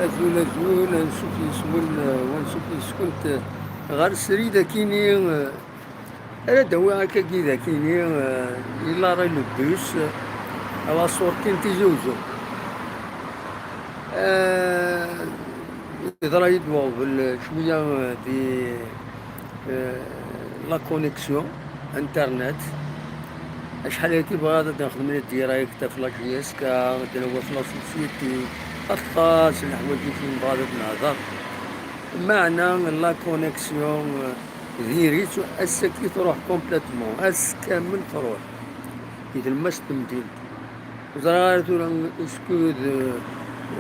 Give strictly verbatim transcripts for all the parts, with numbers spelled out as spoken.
Azul, azul, ansuf yes-wen, eh, wansuf yes-kent, eh, ɣer srid akini, eh, ara d-awiɣ akkagi d akini, eh, i l'arrêt le bus, eh, à la sortie n Tizi Uzzu. Eh, yeḍra-yi-d weɣbel, eh, cwiya, eh, di, eh, la connexion internet. Acḥal aya i bɣiɣ ad nexdem les directs ɣef la J S K, ad nawi ɣef la société, aṭas n leḥwayeǧ i bɣiɣ ad nehder. Meɛna la connexion, eh, diri-tt, ass-agi truḥ complètement, ass kamel truḥ. Di tlemmast n temdint. Ur ẓriɣ ara tura, est-ce que d,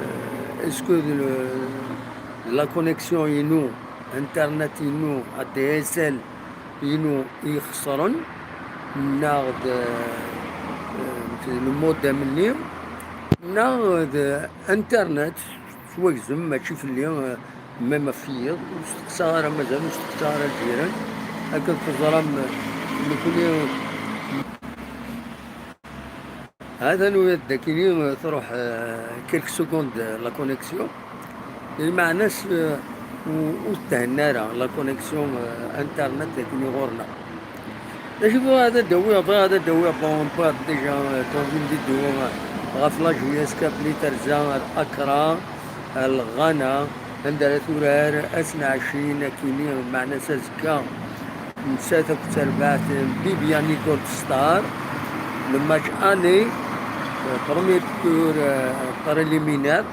eh, est-ce que d, eh, la connexion-inu, internet-inu, A D S L-inu i ixesren, neɣ d, eh, d le modem-nni, neɣ d internet s wagzem, mačči fell-i, eh, même ɣef yiḍ, ur steqsaɣ ara mazal, ur steqsaɣ ara ljiran, akken teẓram, eh, nekkni. Hatan ula d akini, eh, truḥ, eh, quelques secondes, eh, la connexion. Lmeɛna-s, eh, u-, ur thenna ara la connexion, eh, internet akini ɣur-neɣ. D acu bɣiɣ ad d-awiɣ, bɣiɣ ad d-awiɣ, bon, wwiɣ déjà, eh, dans une vidéo, eh, ɣef la J S K belli terza ar Accra, ar Ghana, anda ara turar ass n ɛecrin akini, meɛna-s azekka, nettat akked terbaɛt n Bibiani Gold Star, le match aller, eh, premier tour, eh, préliminaire,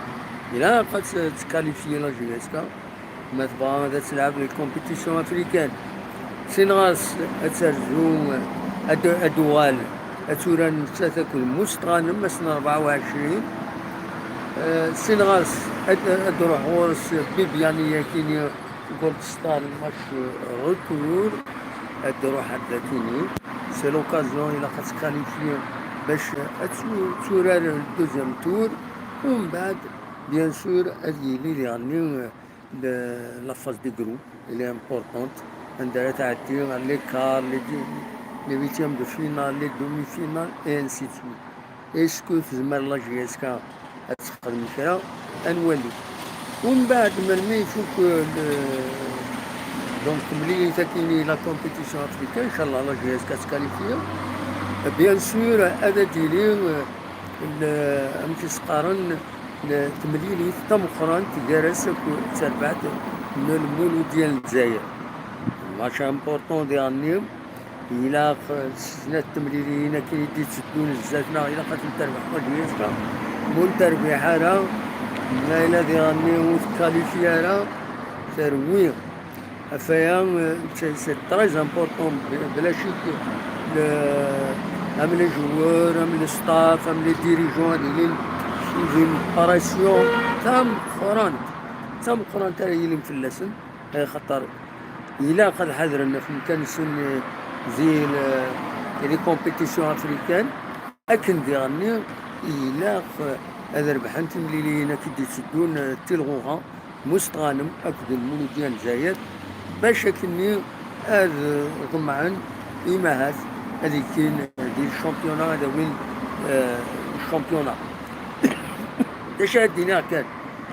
ilaq ad tt-, tqualifier la J S K. Ma tebɣa ad tleɛb les compétitions africaines, sin ɣas ad terzu, ad, ad tuɣal ad turar nettat akked Mustɣanem ass n rebɛa u ɛecrin. Eh, sin ɣas ad, ad d-ruḥ ɣur-s Bibiani akini Gold Star, match retour, ad d-ruḥ ad akini. C'est l'occasion, ilaq ad tqualifier bac ad tu-, turar le deuxième tour. Umbeɛd, bien sûr, ad yili diɣenni, eh, de la phase de groupe, elle est importante. Anda ara tɛeddi, les quarts, les, les huitièmes de finale, les demi-finales, et ainsi de suite. Est-ce que tezmer la J S K ad texdem kra? Ad nwali. Umbeɛd, melmi ifuk, euh, le, donc, temlilit akini la compétition africaine, inchallah la J S K ad tqualifier. Bien sûr, ad d-yili, euh, le, amek i s-qqaren, n temlilit tameqqrant gar-as akked terbaɛt n Lmuludya n Lezzayer. Match important diɣenni, ilaq s snat temliliyin akken i d-itteddun zdat-neɣ, ilaq ad tent-terbeḥ la J S K. Ma ur terbiḥ ara, ma yella diɣenni ur tekkalifi ara, terwi. Ɣef waya, euh, c'est, c'est très important, bla ccek, le, même les joueurs, même le staff, même les dirigeants, ad ilin sous une pression tameqqrant, tameqqrant ara yilin fell-asen, axaṭer ilaq ad ḥadren ɣef umkan-nsen, euh, di le, les compétitions africaines, akken diɣenni ilaq, euh, ad rebḥen timliliyin akken d-itteddun, euh, tilɣuɣa. Mustɣanem akked Lmuludya n Lezzayer, bac akkenni ad ḍemɛen imahat ad ikkin di championnat, ad awin, eh, championnat. D acu ara d-iniɣ kan,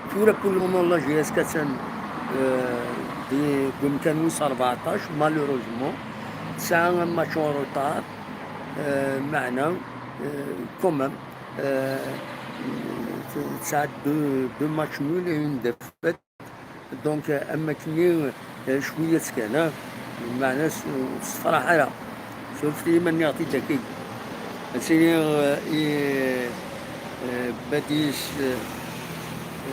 tura pour le moment la J S K attan, eh, di, deg umkan wis rbeɛṭac, malheureusement tesɛa un match en retard, eh, meɛna, eh, quand même, eh, tesɛa deux, deux matchs nuls et une défaite. Donc, am akken-nni, eh, cwiya-tt kan, ah, meɛna s-, ur tessefraḥ ara. Suref-iyi ma nniɣ-t-id akkagi. Ad tini, eh, i, eh, Badis, eh,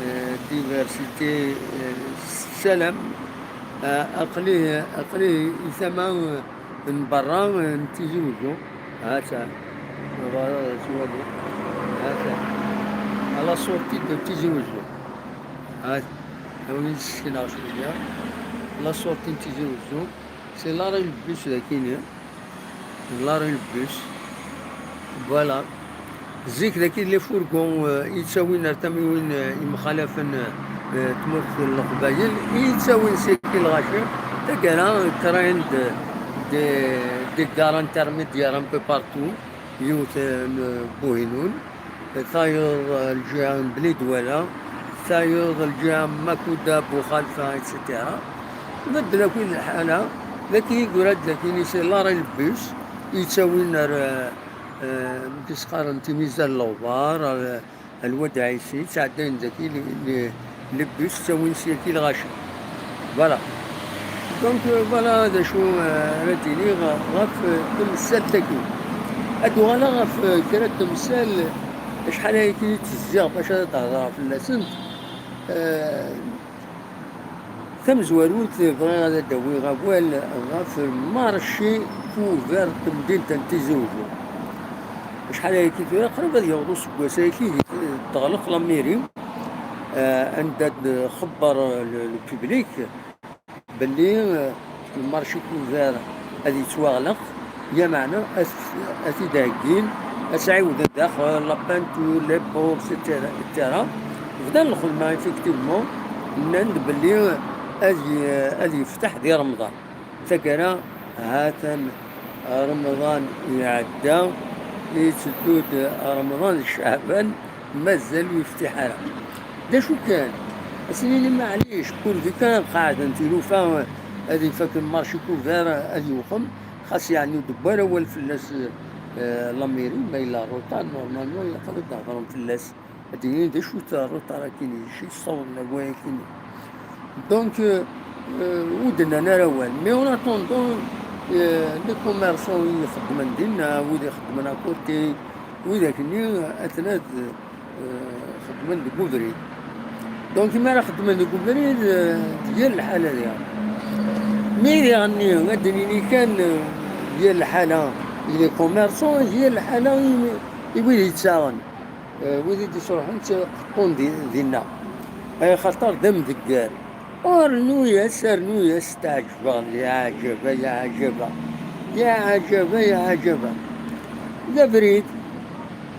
eh, Diversité, eh, Salam, eh, aql-i, aql-i i tama, eh, n berra, eh, n Tizi Wezzu. Ha-tt-an. Berra, eh, twali. Ha-tt-an. À la sortie de Tizi Wezzu. Ha-tt-an. Awi-d sekneɣ cwiya. La sortie n Tizi Wezzu. C'est l'arrêt n le bus dagi-ni. L'arrêt n le bus. Voilà. Zik dagi les fourgons, euh, i yettawin ar tamiwin, euh, imxalafen, euh, tmurt n Leqbayel, i yettawin seg lɣaci, taggara créent de, de, des gares intermédiaires un peu partout. Yiwet n Buhinun, tayeḍ, eh, lǧiha n Bni Dwala, Tayeḍ, Lǧam, Makuda, Buxalfa, et cetera. Medden akk i d lḥala, d akken i yura-d, d akken i c'est l'arrêt n le bus, yettawin ar, eh, amek i s-qqaren, Timizal n Lewḍar, ar, ar Lwad Ɛisi, ttɛeddayen daki le, le, le bus, ttawin syaki lɣaci. Voilà. Donc, euh, voilà d acu, euh, ara d-iniɣ ɣef, euh, temsalt-agi. Ad uɣaleɣ ɣef, euh, kra n temsal, acḥal ayagi i tt-zziɣ bac ad d-hedreɣ fell-asent. Euh, tamezwarut, bɣiɣ ad d-awiɣ awal ɣef marché couvert n temdint n Tizi Uzzu. Acḥal ayagi tura, qrib ad yaweḍ useggas ayagi, teɣleq la mairie, euh, anda d-xebber le, le public belli, euh, le marché couvert ad yettwaɣleq, lameɛna ad, ad t-id-heggin, ad s-ɛiwden daxel la peinture, les pots, et cetera, et cetera. Bdan lxedma, effectivement, nnan-d belli, euh, ad y-, ad yefteḥ di Remḍan. Taggara, ha-t-an Remḍan iɛedda, yetteddu-d Remḍan d Ceɛban, mazal ur yeftiḥ ara. D acu kan, ad s-nini maɛlic, pourvu kan ad qeɛden tilufa, ad ifaken marché couvert ad yewxem, xas yeɛni ur d-wwi ara awal fell-as, eh, la mairie, ma yella retard, normalement, ilaq ad d-hedren fell-as. Ad d-inin d acu-t retard akkin, d acu yessawḍen awal akkin. Donc, euh, euh, ur d-nnan ara awal. Mais en attendant, euh, les commerçants i ixeddmen dinna, wid ixeddmen à côté, wid akkenni, atnan ad, euh, xeddmen deg ubrid. Donc, mi ara xeddmen deg ubrid, euh, d yir lḥala diɣen. Mi diɣenni, ad d-nini kan, euh, d yir lḥala i les commerçants, d yir lḥala i, i wid yettaɣen. Eh, wid i d-isruḥen ttqeṭṭun di, dinna. Axaṭer d amdegger. Rnu-yas, rnu-yas, teɛǧeb-aɣ, ya ɛǧaba, ya ɛǧaba, ya ɛǧaba, ya ɛǧaba. D abrid,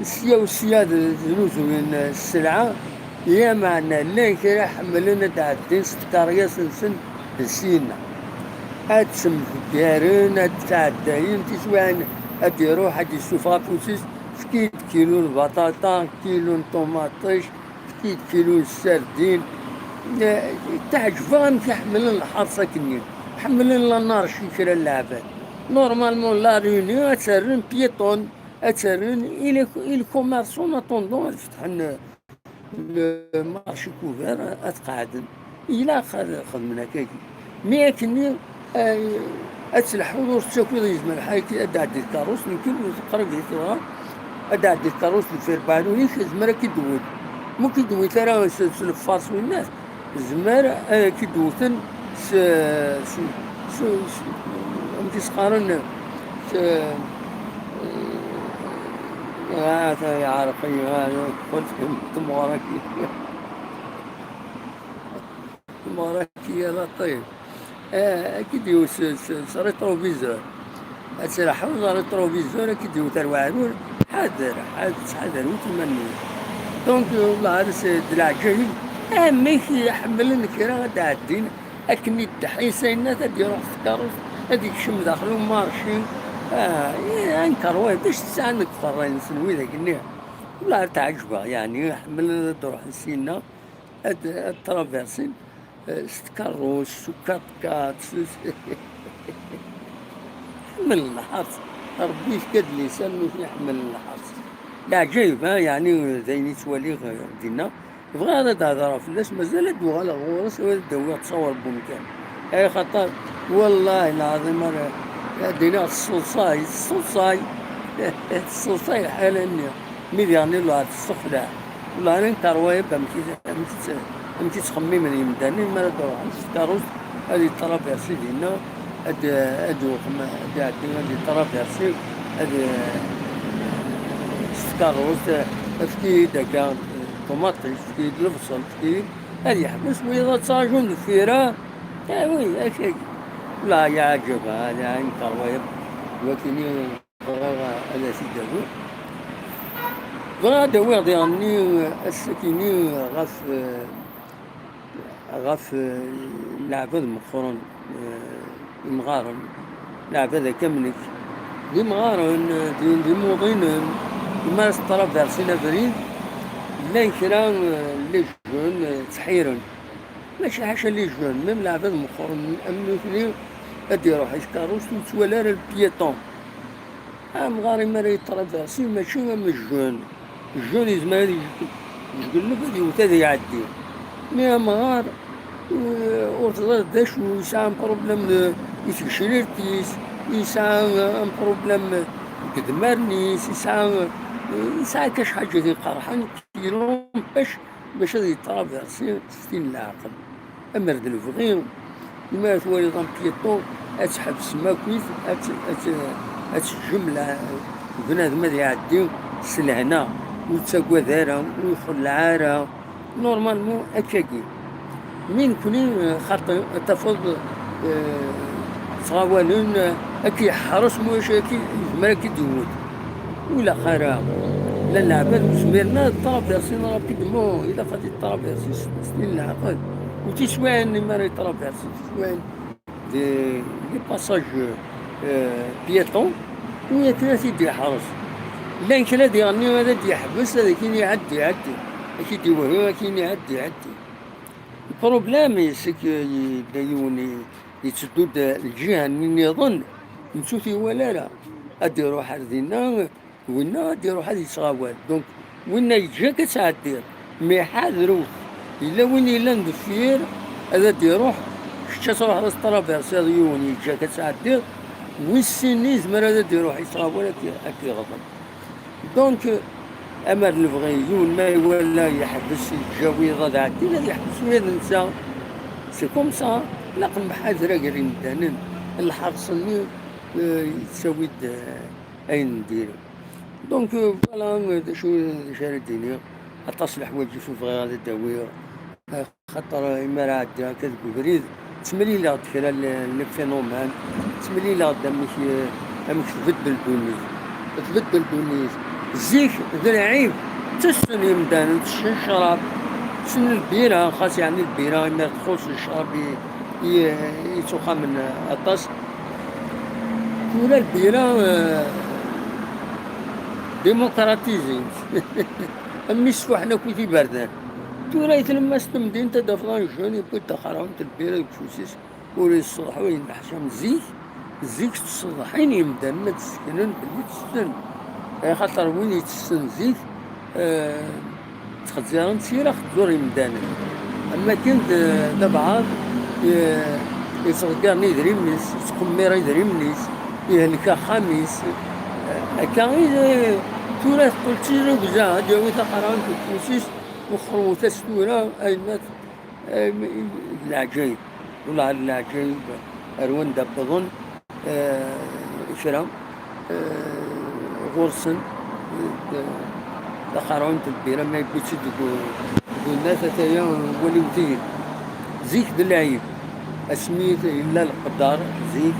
sya u sya d, znuzuyen sselɛa, lameɛna llan kra ḥemmlen ad d-ɛeddin s tkeryas-nsen d syenna. Ad ttemdeggaren, ad ttɛeddayen, tiswiɛin ad d-iruḥ, ad d-issufeɣ afus-is, efk-iyi-d kilu n lbaṭaṭa, kilu n ṭumaṭic, efk-iyi-d kilu n ssardin. Eh, teɛǧeb-aɣ amek i ḥemmlen lḥerṣ akkenni. Ḥemmlen l'anarchie kra n leɛbad. Normalement, la Réunion ad tt-rren piétonne, ad tt-rren i les, i les commerçants en attendant ad fetḥen le marché couvert, ad qeɛden. Ilaq ad xedmen akkagi. Mi akkenni, eh, ad telḥuḍ ur tettakiḍ yezmer ḥayki ad d-ɛeddi tkeṛṛust, nekkin qrib i tura, ad d-ɛeddi tkeṛṛust deffir beɛnun-ik, tezmer ad k-id-tewwet. Ma ur k-id-tewwit ara s, s lfers winnat, tezmer ad k-id-wten s, s, s, s, amek i s-qqaren, s, ah, ta yeɛreq-iyi, ah, temɣer-agi. Temɣer-agi, ya laṭif. Ah, ad k-id-iwet s, s, s rétroviseur. Ad tleḥḥuḍ ɣer rétroviseur, ad k-id-iwet ar weɛrur. Ḥader, ḥader, ttḥadaret iman-nwen. Donc, wallah, ar s, d leɛǧayeb. Amek i ḥemmlen kra ad d-ɛeddin, akken i ddeḥ-is ayennat ad d-iruḥ s tkeṛṛust, ad ikcem daxel umarci. Ah, i, ankeṛ wayeḍ, d acu tesɛa deg uqerray-nsen widak-nni? Wallah, ar tɛeǧbeɣ, yeɛni, ḥemmlen ad d-ruḥen syenna. Ad, ad traversin, eh, s tkeṛṛust, s ukaṭkaṭ, s, s, ḥemmlen lḥerṣ. Ṛebbi yefka-d lisan, nutni ḥemmlen lḥerṣ. Leɛǧayeb, ha, yeɛni d ayen i ttwaliɣ, eh, dinna. Bɣiɣ ad d-hedreɣ fell-as, mazal ad d-uɣaleɣ ɣur-s, ad d-awiɣ ttṣawar n wemkan. Axaṭer, wallahi lɛaḍim, ara ad d-iniɣ tesseḍsay, tesseḍsay, tesseḍsay lḥala-nni. Mi diɣen iluɛa tessexlaɛ. Wala ara nekk ṛwayeb amek i, amek i tt-, amek i ttxemmimen yemdanen mi ara d-ruḥen s tkeṛṛust, ad yeṭṭraversi dinna, ad, ad iweqem, ad iɛeddi, ad yeṭṭraversi, ad, s tkeṛṛust, efk-iyi-d akka ṭumaṭic, efk-iyi-d lebṣel, efk-iyi-d, ad yeḥbes, wiyaḍ ad ttṛajun deffir-a. Ah oui, akka. La, yeɛǧeb, ah, la, nekk ṛwayeb. Wakini bɣiɣ ad as-id-awiɣ. Bɣiɣ ad d-awiɣ diɣenni ass-akini ɣef, ɣef leɛbad meqqren, imɣaren, leɛbad akka am nekk. D imɣaren, d, d imuḍinen, mi ara s-traversin abrid, d Llan kra, euh, les jeunes, euh, ttḥiren. Mačči ḥaca les jeunes, même lɛebad meqqren am nutni, ad d-iruḥ i tkeṛṛust ur yettwali ara le piéton. Amɣar imi ara yetraversi mačči am jeune. Jeune yezmer ad yejgelleb ad yewwet ad iɛeddi. Mais amɣar, euh, ur teẓriḍ d acu, yesɛa un problème de, i tgecrirt-is, yesɛa un problème deg idmaren-is, yesɛa, yesɛa akka cḥaǧat iqerḥen, qui l'empêche bac ad yetraversi s tin n leɛqel. Amer d lebɣi, imi ara twaliḍ un piéton, ad tḥebsem akkit, ad t-, ad t-, ad teǧǧem la-, bnadem ad iɛeddi s lehna, ur yettagad ara, ur ixelleɛ ara. Normalement, akkagi. Mi nekni, xaṭi, ad tafeḍ, eh, ttɣawalen, eh, ad k-yeḥres, ma ulac ad k-, yezmer ad k-id-iwwet. Ur ilaq ara. Llan leɛbad ur zmiren ara ad traversin rapidement, ilaq ad traversin s, s tin leɛqel. U tiswiɛin mi ara traversin, tiswiɛin des, des passages, euh, piétons, u yakan ad t-id-iḥrez. Llan kra diɣen ad d-yeḥbes, ad akin iɛeddi, iɛeddi. Ad k-id-iwehhi, ad akin iɛeddi, iɛeddi. Le problème, c'est que yella yiwen i, yetteddu-d lǧiha-nni nniḍen, nettu t-iwala ara. Ad d-iruḥ ar dinna, winna ad d-iruḥ ad yettɣawal. Donc, winna yeǧǧa-k ad tɛeddiḍ. Mais ḥadret, yella win yellan deffir, ad d-iruḥ, kečč ad truḥeḍ ad traversiḍ yiwen, yeǧǧa-k ad tɛeddiḍ, wis sin yezmer ad d-iruḥ yettɣawal ad k-, ad k-iɣḍel. Donc, amer lebɣi, yiwen ma iwala yeḥbes, yeǧǧa wiyaḍ ad ɛeddin, ad yeḥbes ula d netta. C'est comme ça, ilaq nemḥader gar imdanen, lḥers-nni, euh, yettawi-d, euh, ayen n diri. Donc, euh, voilà, euh, d acu, d acu ara d-iniɣ. Aṭas n leḥwayeǧ i bɣiɣ ad d-awiɣ. Xaṭer, eh, imi ara ɛeddiɣ akka deg ubrid, ttemlileɣ-d kra n le-, le phénomène, ttemlileɣ-d amek, eh, amek tbeddel ddunit. Tbeddel ddunit. Zik, d lɛib, ttessen yemdanen, tessen ccrab, tessen lbira, xas yeɛni lbira, imi txuṣṣ ccrab i, i, i yettuxamen aṭas. Tura lbira, eh, démocratisée. Am mi sfuḥen akk i tiberdan. Tura i tlemmast n temdint ad d-tafeḍ un jeune yewwi-d taxerɛunt n lbira deg ufus-is, ur yesseḍḥu yenneḥcam. Zik, zik ttseḍḥin yemdanen ad d-seknen belli ttessen. Axaṭer win yettessen zik, eh, ttxezziren tira xezzur yemdanen. Am akken d, d abɛaḍ, eh, yettḍeggaren idrimen-is, yettqemmir idrimen-is, yehlek axxam-is. Eh, akka i, eh, tura teqqel d tirrugza, ad yawi taqerɛunt deg ufus-is, wexxer wwet-as tura, ayennat, eh, d leɛǧayeb, wellah d leɛǧayeb, ar wanda wwḍen, eh, kra, eh, ɣur-sen, eh, taqerɛunt n lbira, ma yewwi-tt-id deg u-, deg unat, ataya waliw-t-id. Zik d lɛib, asmi yella leqder, zik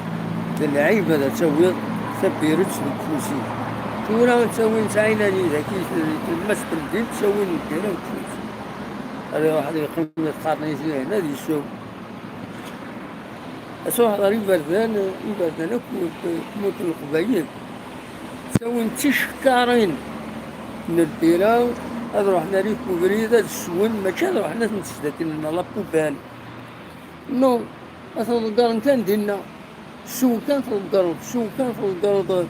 d lɛib ad tawiḍ tabiret deg ufus-ik. Tura ttawin ttɛinan yid-k, i tlemmast n ddin, ttawin lbira deg ufus. Ad iruḥ ad yeqqim di tqernit-ihin, ad yessew. Ad truḥeḍ ɣer iberdan, iberdan akk n tmurt n Leqbayel. Ttawin ticekkarin n lbira, ad ruḥen ar ubrid, ad swen, mačči ad ruḥen ad tent-sdatin la poubelle. Non, ad ten-ḍeggren kan dinna. Sew kan tḍeggreḍ, sew kan tḍeggreḍ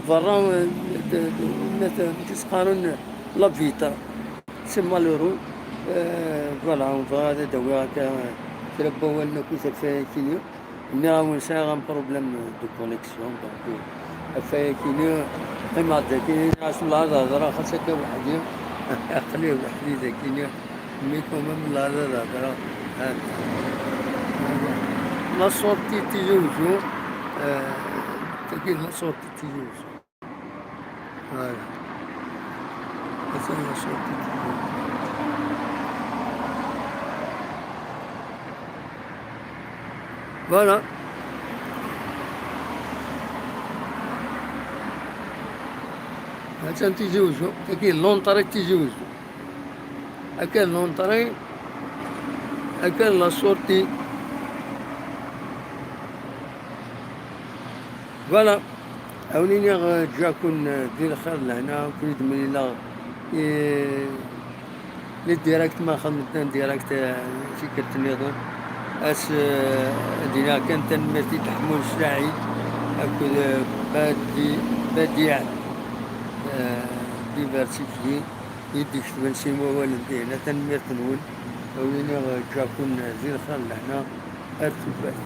berra, eh, d, d, d, d, d, qqaren la vitre. C'est malheureux. Euh, voilà, on va ad d-awiɣ akka kra n wawalen akkit ɣef wayakini. Nniɣ-awen sɛiɣ un problème de connexion, donc, euh, ɣef wayakini qqimeɣ-d dagi, nniɣ-as wellah ad hedreɣ xas akka weḥd-i. Aql-i weḥd-i dagini, mais quand même wellah ad hedreɣ. La sortie n Tizi Uzzu, euh, tagi d la sortie n Tizi Uzzu. Voilà. Atan la sortie. Voilà. Atan Tizi Uzzu. Tagi d l'entrée n Tizi Uzzu. Akka d l'entrée. Akka d la sortie. Voilà. Ad wen-iniɣ, eh, ǧǧiɣ-ken, eh, di lxir d lehna, ken-id-mlileɣ, eh, Les directs, ma xedmen-ten direct, eh, tikkelt nniḍen. As, eh, ad iniɣ kan tanemmirt i Ḥmud Saɛid akked, eh, Badi, Badiɛ, eh, Diversifié, i d-iketben sin wawalen dihin. Tanemmirt-nwen. A win i ɣ-ǧǧakun di lxir lehna ar tufat.